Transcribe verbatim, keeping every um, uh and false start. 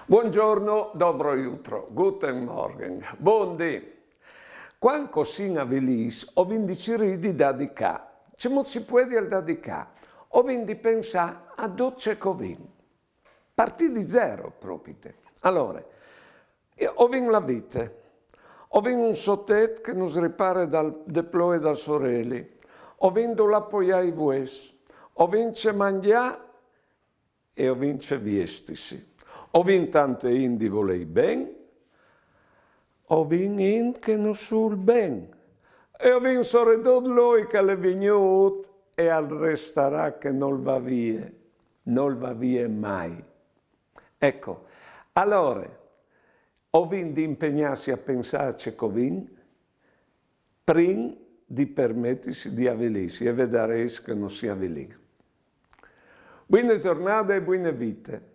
Buongiorno, dobro jutro, guten Morgen, bundì. Cuant che o sin avilîts, o vin di cirî di dâ di ca. Cemût si puedial dâ di ca? O vin di pensâ a dut ce che o vin. Partî di zero propite. Alore, o vin la vite, o vin un sotet che nus ripare dal, de ploie dal soreli, o vin dulà poiâ i vues, o vin ce mangjâ e o vin ce viestisi. O vin tante int di volei ben, o vin int che nus vûl ben. E o vin soredut lui che al è vignût e al restarà che nol va vie, nol va vie mai. Eco, alore, o vin di impegnâsi a pensâ a ce che o vin, prin di permetisi di avilîsi, e vedarês che nus si avilìn. Buine zornade e buine vite.